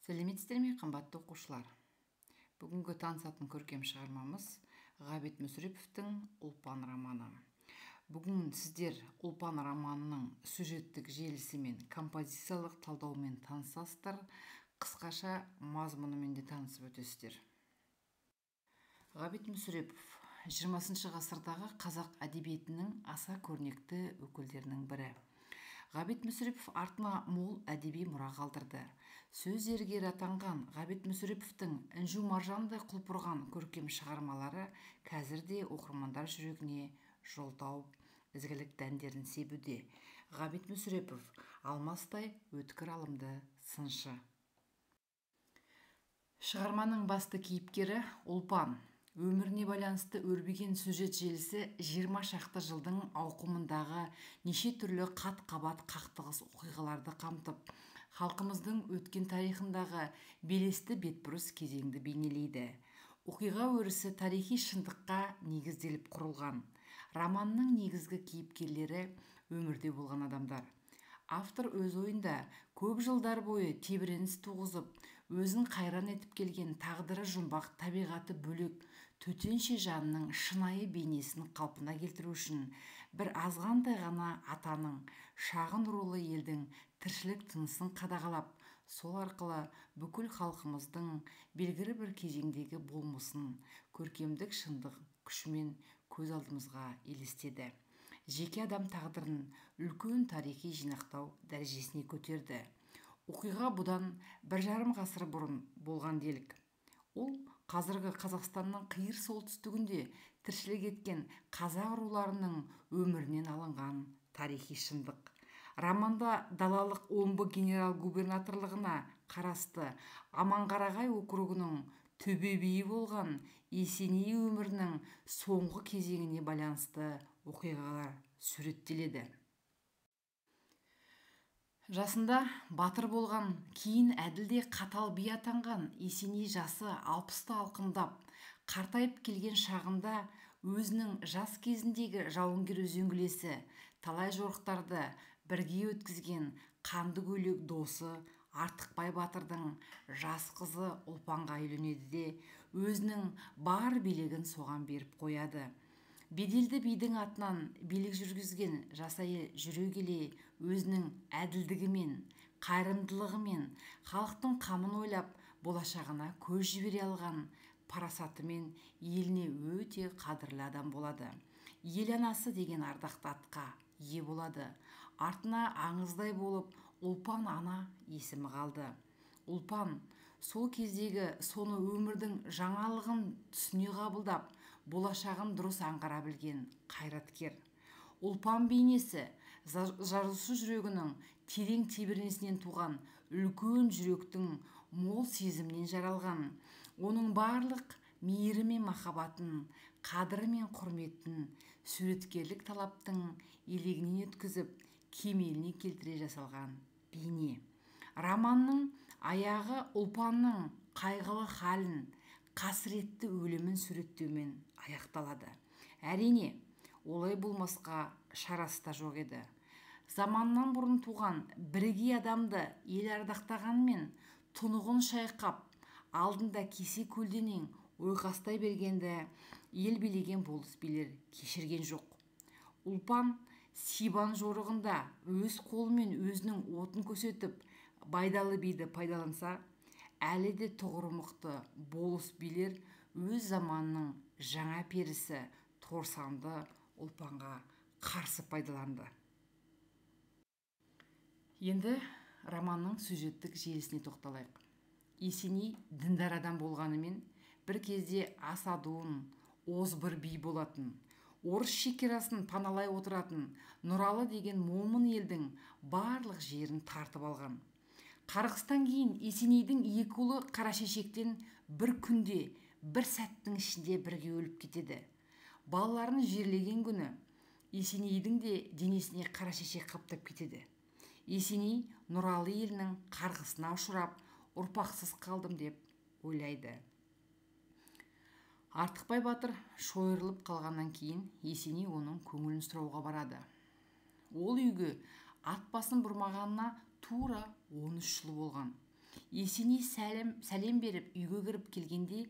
Сәлеметсіздер ме, қымбатты оқушылар? Бүгінгі танысатын көркем шығармамыз Ғабит Мүсіреповтің «Ұлпан» романы. Бүгін сіздер «Ұлпан» романының сюжеттік желісімен, композициялық талдаумен танысасыздар, қысқаша мазмұнымен де танысып өтесіздер. Ғабит Мүсірепов 20 ғасырдағы қазақ әдебиетінің аса көрнекті өкілдерінің бірі. Ғабит Мүсірепов артына мол әдеби мұра қалдырды. Сөз зергері атанған Ғабит Мүсіреповтің інжу маржандай құлпырған көркем шығармалары қазір де оқырмандар жүрегіне жол тауып, ізгілік дәндерін себуде. Ғабит Мүсірепов алмастай өткір алымды сыншы. Шығарманың басты кейіпкері Ұлпан. Өміріне байланысты өрбіген сюжет желісі 20 шақты жылдың ауқымындағы неше түрлі қат-қабат қақтығыс оқиғаларды қамтып, халқымыздың өткен тарихындағы белесті бетбұрыс кезеңді бейнелейді. Оқиға өрісі тарихи шындыққа негізделіп құрылған. Романның негізгі кейіпкерлері өмірде болған адамдар. Автор өз ойында көп жылдар бойы тебіреніс туғызып, өзін қайран етіп келген тағдыры жұмбақ, табиғаты бөлек төтенше жанның шынайы бейнесін қалпына келтіру үшін бір азғантай ғана атаның, шағын рулы елдің тіршілік тынысын қадағалап, сол арқылы бүкіл халқымыздың белгілі бір кезеңдегі болмысын көркемдік шындық күшімен көз алдымызға елестеді. Жеке адам тағдырын үлкен тарихи жинақтау дәрежесіне көтерді. Оқиға бұдан 1,5 ғасыр бұрын болған делік. Ол қазіргі Қазақстанның қиыр солтүстігінде тіршілік еткен қазақ руларының өмірінен алынған тарихи шындық. Романда далалық Омбы генерал-губернаторлығына қарасты Аманқарағай округінің төбе биі болған Есеней өмірінің соңғы кезеңіне байланысты оқиғалар суреттеледі. Жасында батыр болған, кейін әділ де қатал би атанған Есеней жасы 60-ты алқымдап, қартайып келген шағында өзінің жас кезіндегі жауынгер үзеңгілесі, талай жорықтарды бірге өткізген қанды көйлек досы Артықбай батырдың жас қызы Ұлпанға үйленеді де, өзінің бар билігін соған беріп қояды. Беделді бидің атынан билік жүргізген жас әйел жүре келе өзінің әділдігімен, қайырымдылығымен, халықтың қамын ойлап, болашағына көз жібере алған парасатымен еліне өте қадірлі адам болады. Ел анасы деген ардақты атқа ие болады. Артына аңыздай болып Ұлпан ана есімі қалды. Ұлпан сол кездегі соны өмірдің жаңалығын түсіне қабылдап, болашағын дұрыс аңғара білген қайраткер. Ұлпан бейнесі жазушы жүрегінің терең тебіренісінен туған үлкен жүректің мол сезімінен жаралған. Оның барлық мейірі мен махаббатын, қадірі мен құрметін суреткерлік талаптың елегінен өткізіп, кемеліне келтіре жасалған бейне. Романның аяғы Ұлпанның қайғылы халін, қасіретті өлімін суреттеумен аяқталады. Әрине, олай болмасқа шарасы да жоқ еді. Заманнан бұрын туған бірегей адамды ел ардақтағанмен тұнығын шайқап, алдында кесе көлденең ойқастай бергенді ел билеген болыс билер кешірген жоқ. Ұлпан Сибан жорығында өз қолымен өзінің отын көрсетіп, Байдалы биді пайдаланса, әлі де тұғыры мықты болыс билер өз заманының жаңа перісі Торсанды Ұлпанға қарсы пайдаланды. Енді романның сюжеттік желісіне тоқталайық. Есеней діндар адам болғанымен бір кезде асадуын, озбыр би болатын, орыс шекарасын паналай отыратын Нұралы деген момын елдің барлық жерін тартып алған. Қарғыстан кейін Есенейдің екі ұлы Қарашешектен бір күнде, бір сәттің ішінде бірге өліп кетеді. Балаларын жерлеген күні Есенейдің де денесіне Қарашешек қаптап кетеді. Есеней Нұралы елінің қарғысына ұшырап, ұрпақсыз қалдым деп ойлайды. Артықбай батыр шойырылып қалғаннан кейін Есеней оның көңілін сұрауға барады. Ол үйге ат басын бұрмағанына тура 13 жыл болған. Есеней сәлем беріп үйге кіріп келгенде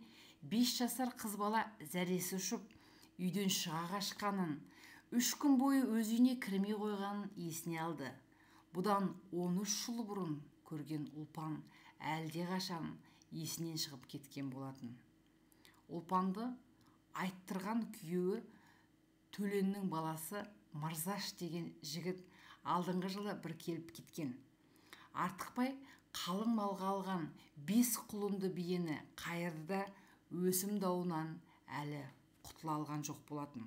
5 жасар қыз бала зәресі ұшып үйден шыға қашқанын, 3 күн бойы өз үйіне кірмей қойғанын есіне алды. Бұдан 13 жыл бұрын көрген Ұлпан әлде қашан есінен шығып кеткен болатын. Ұлпанды айттырған күйеуі Төленнің баласы Мырзаш деген жігіт алдыңғы жылы бір келіп кеткен. Артықбай қалың малға алған 5 құлынды биені қайырды да өсім дауынан әлі құтыла алған жоқ болатын.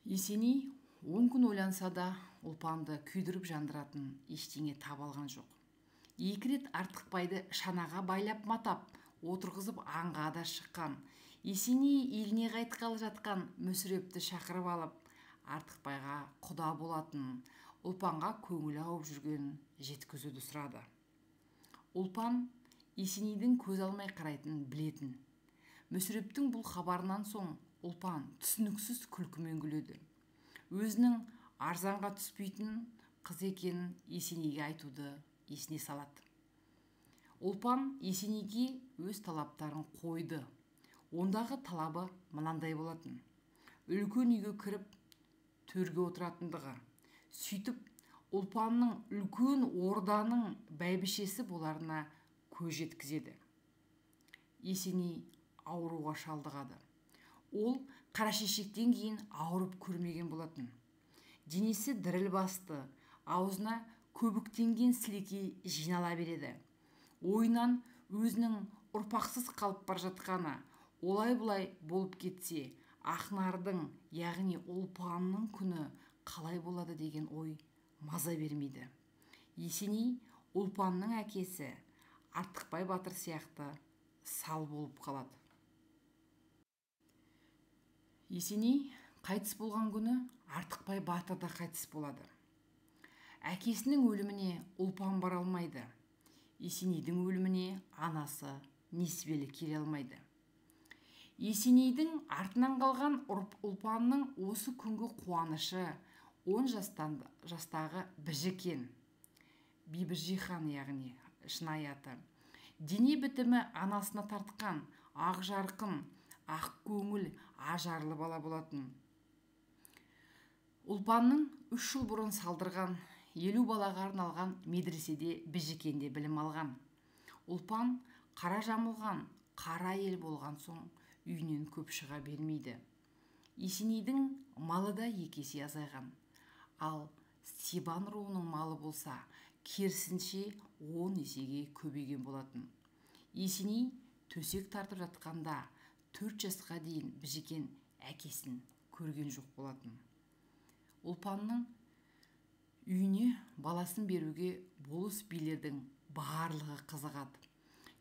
Есеней 10 күн ойланса да Ұлпанды күйдіріп жандыратын ештеңе таба алған жоқ. 2 рет Артықбайды шанаға байлап матап, отырғызып аңға да шыққан. Есеней еліне қайтқалы жатқан Мүсірепті шақырып алып, Артықбайға құда болатын, Ұлпанға көңілі ауып жүрген жеткізуді сұрады. Ұлпан Есенейдің көз алмай қарайтынын білетін. Мүсірептің бұл хабарынан соң Ұлпан түсініксіз күлкімен күледі. Өзінің арзанға түспейтін қыз екенін Есенейге айтуды есіне салады. Ұлпан Есенейге өз талаптарын қойды. Ондағы талабы мынандай болатын: үлкен үйге кіріп төрге отыратындығы, сөйтіп Ұлпанның үлкен орданың бәйбішесі боларына көз жеткізеді. Есеней ауруға шалдығады. Ол қарашешектен кейін ауырып көрмеген болатын. Денесі діріл басты, аузына көбіктенген сілекей жинала береді. Ойынан өзінің ұрпақсыз қалып бара жатқаны, олай-бұлай болып кетсе, Ақнардың, яғни Ұлпанның күні қалай болады деген ой маза бермейді. Есеней Ұлпанның әкесі Артықбай батыр сияқты сал болып қалады. Есеней қайтыс болған күні Артықбай батыр да қайтыс болады. Әкесінің өліміне Ұлпан бара алмайды. Есенейдің өліміне анасы Несібелі келе алмайды. Есенейдің артынан қалған Ұлпанның осы күнгі қуанышы 10 жастағы Біжікен, Бибіжихан, яғни шынайы аты. Дене бітімі анасына тартқан, ақ жарқын, ақ көңіл, ажарлы бала болатын. Ұлпанның 3 жыл бұрын салдырған 50 балаға арналған медреседе Біжікенде білім алған. Ұлпан қара жамылған, қара әйел болған соң үйінен көп шыға бермейді. Есенейдің малы да 2 есе азайған. Ал Сибан руының малы болса, керісінше 10 есеге көбейген болатын. Есеней төсек тартып жатқанда 4 жасқа дейін Біжікен әкесін көрген жоқ болатын. Ұлпанның үйіне баласын беруге болыс билердің барлығы қызығады.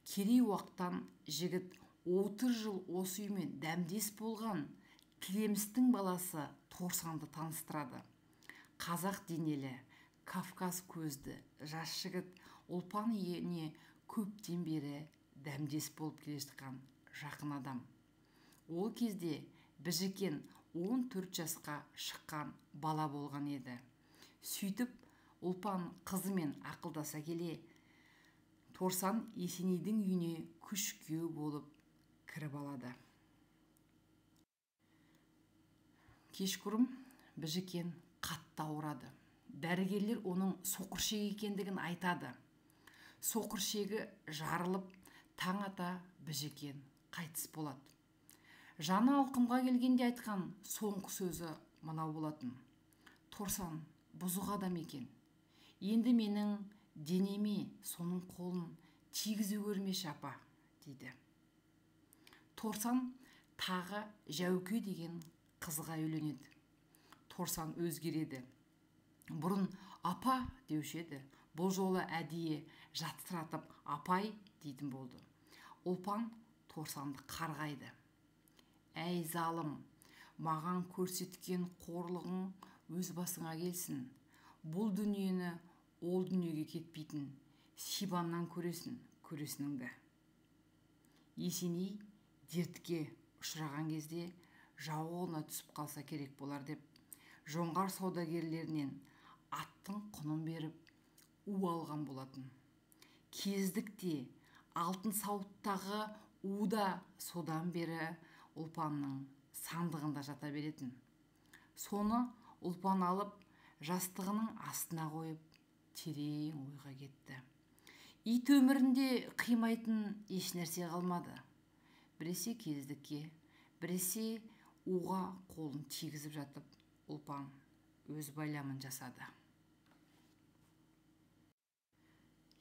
Керей уақтан жігіт 30 жыл осы үймен дәмдес болған Тілемістің баласы Торсанды таныстырады. Қазақ денелі, Кавказ көзді жас жігіт Ұлпан үйіне көптен бері дәмдес болып келе жатқан жақын адам. Ол кезде Біжікен 14 жасқа шыққан бала болған еді. Сөйтіп Ұлпан қызымен ақылдаса келе Торсан Есенейдің үйіне күш күйеу болып кіріп алады. Кешқұрым Біжікен қатты ауырады. Дәрігерлер оның соқыршек екендігін айтады. Соқыршегі жарылып, таң ата Біжікен қайтыс болады. Жаны алқымға келгенде айтқан соңғы сөзі мынау болатын: Торсан бұзық адам екен. Енді менің денеме соның қолын тигізе көрмеші, апа, дейді. Торсан тағы Жәуке деген қызға үйленеді. Торсан өзгереді. Бұрын апа деуші еді, бұл жолы әдейі жатсыратып апай дейтін болды. Ұлпан Торсанды қарғайды. Әй залым, маған көрсеткен қорлығың өз басыңа келсін. Бұл дүниені ол дүниеге кетпейтін Сибаннан көресін, көресініңді. Есеней дертке ұшыраған кезде жау қолына түсіп қалса керек болар деп, жоңғар саудагерлерінен аттың құнын беріп у алған болатын. Кездік те, алтын сауыттағы у да содан бері Ұлпанның сандығында жата беретін. Соны Ұлпан алып, жастығының астына қойып, терең ойға кетті. Ит өмірінде қимайтын еш нәрсе қалмады. Біресе кездікке, біресе уға қолын тигізіп жатып, Ұлпан өз байламын жасады.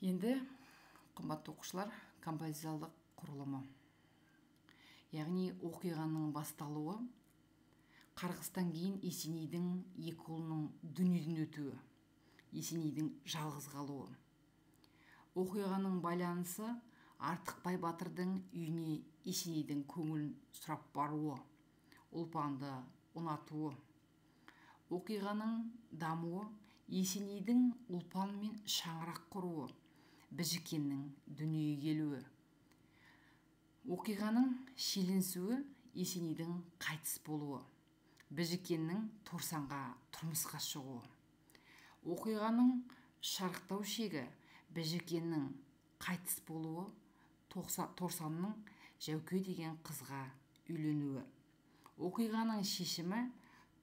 Енді, қымбатты оқушылар, композициялық құрылымы. Яғни оқиғаның басталуы, қарғыстан кейін Есенейдің екі ұлының дүниеден өтуі, Есенейдің жалғыз қалуы. Оқиғаның байланысы Артықбай батырдың үйіне Есенейдің көңілін сұрап баруы, Ұлпанды ұнатуы. Оқиғаның дамуы Есенейдің Ұлпанмен шаңырақ құруы, Біжікеннің дүниеге келуі. Оқиғаның шиеленісуі Есенейдің қайтыс болуы, Біжікеннің Торсанға тұрмысқа шығуы. Оқиғаның шарықтау шегі Біжікеннің қайтыс болуы, Торсанның Жәуке деген қызға үйленуі. Оқиғаның шешімі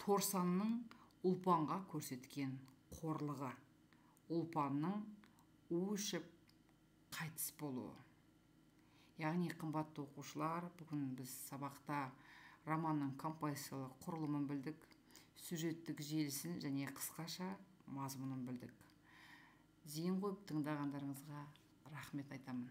Торсанның Ұлпанға көрсеткен қорлығы, Ұлпанның у ішіп қайтыс болуы. Яғни, қымбатты оқушылар, бүгін біз сабақта романның композициялық құрылымын білдік, сюжеттік желісін және қысқаша мазмұнын білдік. Зейін қойып тыңдағандарыңызға рахмет айтамын.